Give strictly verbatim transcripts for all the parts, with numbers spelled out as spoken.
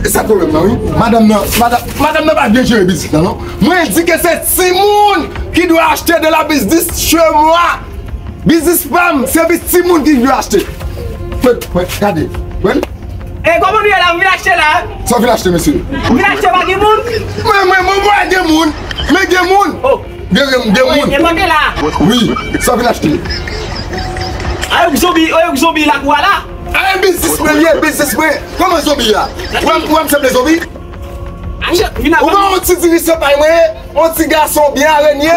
Sa pwoblèm nan, wi. Madanm nan, madanm, madanm nan pa byen jere biznis la, non. Mwen di ke se timoun ki dwe achte de la biznis chez moi. Biznis pa m, se biznis timoun ki dwe achte. Mwen, mwen, gade. Mwen. E kòman nou ye la? M vin achte la. Sa w vin achte, mesye? M vin achte, pa gen moun? Mwen, mwen, mwen, mwen, gen moun. Men gen moun. Oh. Gen, gen, gen moun. E mande la. Wi, sa w vin achte? A, yo k zonbi, yo k zonbi lakou a la. A, e biznis mwen ye, biznis mwen. Kòman zonbi a? Ou wè m, ou wè m sanble zonbi? Ou pa yon ti dirijan pay mwen ye? Yon ti gason byen arenye?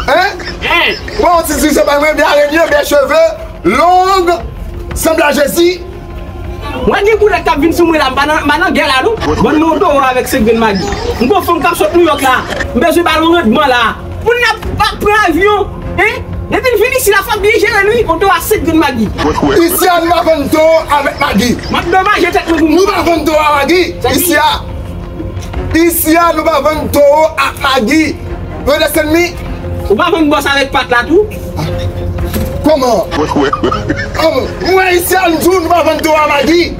Hein? Ou pa yon ti dirijan pay mwen byen arenye, byen cheve, long, sanble a Jezi? Mwen gen koulè k ap vin sou mwen la, m pa nan, m pa nan gè la non. Ban m yon towo avèk senk grenn magi. M gon fanm k ap sot Nouyòk la. M bezwen ba l yon randman la. Moun nan ap pran avyon, hein? Depi l vin isi la, fò l byen jere l wi, yon towo a senk grenn magi. Isi a, nou pa vann towo avèk magi. M ap domaje tèt mwen pou mwen. Nou pa vann towo a magi isi a. Isi a, nou pa vann towo ak magi. Ou desann mi? Ou pa vann bòs avèk pat la tou? Kòman? Kòman? Mwen isi a, m di w, nou pa vann towo a magi.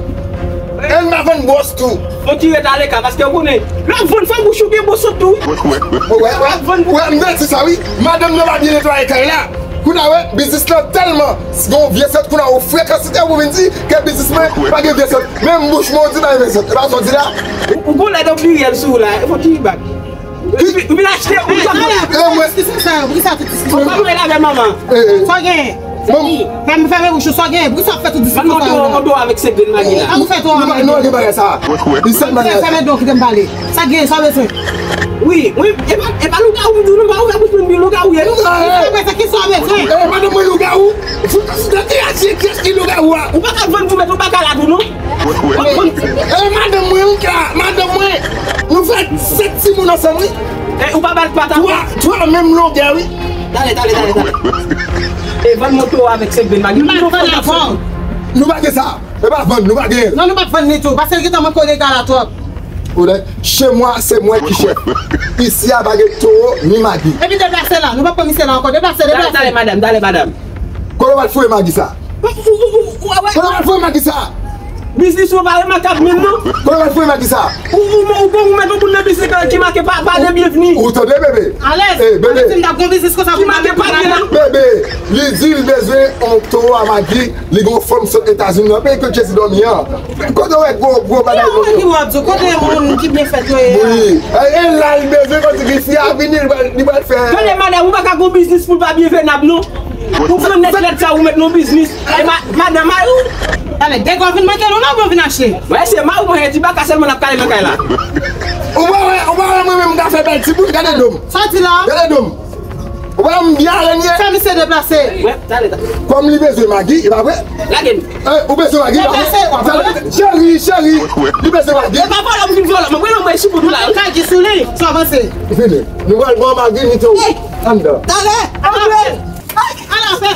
E n pa vann bwòs tou. Fò w tire ta leka, paske w konnen, lè w ap vann, fò bouch ou gen bon sant tou wi. Ou wè, ou wè, ou wè, m te di sa wi. Madanm nan pa byen netwaye kay la. Kounye a, wè, biznis lan tèlman gon vye sant, kounye a, ou frekans ou vin di ke biznis mwen pa gen vye sant. Menm bouch mwen, ou di pa gen vye sant. E pa sa w di la? Ou, ou gon lè de pliriyèl sou ou la, fò w tire bak. Ou vin achte, ou vin achte. Ki sa sa yo? Poukisa tout diskisyon sa? Ou pa pale avè manman. Sa w gen? Fèmen, fèmen bouch ou, sa w gen? Poukisa w ap fè tout diskisyon sa yo la? Ban m yon towo avèk senk grenn magi la. An nou fè towo avèk. Non, gen bagay sa. Li sèl bagay. Fèmen donk, kite m pale. Sa w gen, sa w bezwen? Wi, wi, e pa, e pa lougawou m di w non, pa ouvè bouch mwen di lougawou ye non. Sa w bezwen, kisa w bezwen? E, madanm mwen lougawou. Foutan si dati a di kiyès ki lougawou a. Ou pa ka vann pou mèt ou pa ka la tou non. E madanm mwen, wi, ka, madanm mwen. Nou fè sèt timoun ansanm, wi. E, ou pa bat pat ankò? Twa, twa menm longè, wi. Talè, talè, talè, talè. E vann mwen towo avèk senk grenn magi. M pa vann avè w. Nou pa gen sa. E pa vann, nou pa gen. Non, nou pa vann li tou. Paske l gentan manke w dega la twòp. Ou wè, chez moi, c'est moi qui chef. Isi a pa gen towo, ni magi. Epi deplase la. Nou pa pran misye la ankò. Deplase, deplase. Talè, talè, madanm, talè, madanm. Kote w al foure magi sa? Ou, ou, ou, ou, ou, ou, Kote w al foure magi sa? Biznis ou pa remakab menm non. Kote w al foure magi sa? Ou, ou, ou, ou, ou mèt yon moun nan biznis ki make pa, pa de byenvni. Ou tande, bebe? Alèz. Ey, bebe. Alèz, si m t ap gon biznis konsa pou m pa met pa la. Bebe, li di l bezwen yon towo a magi, li gon fanm sot Etazini nan peyi kot Jezi dòmi an. Kote w wè gwo, gwo bagay yo? Ki w ap di? Kote moun ki byen fèt yo ye a? Wi. E, e la, li bezwen kote ki fi a vini, li pral, li pral fè. Tande, madanm, ou pa ka gon biznis pou l pa byen venab non. Ou pran nèt lèt sa, ou met nan biznis. E ma-, madanm mari w. Talè, dega w vin manke nou la, ou vin achte? Mwen se mari w, mwen se ti baka sèlman n ap kale nan kay la. Ou pa wè, ou pa wè mwen menm m ka fè bèl ti bout, gade do m. Sa w di la? Gade do m. Ou pa wè m byen arenye? Fè misye deplase. Wè, talè, talè. Kòm li bezwen magi, e pa vre? Lage m. E, ou bezwen magi, e pa vre? Deplase, w ap vòlè. Cheri, cheri, li bezwen magi. E pa vòlè, m vin vòlè. Mwen, mwen, mwen, sou bout ou la. Magi sou li, sa w panse? Vini. Nou pral pran magi, li tou. Ey! Anndan. Talè! Talè! Ala fè!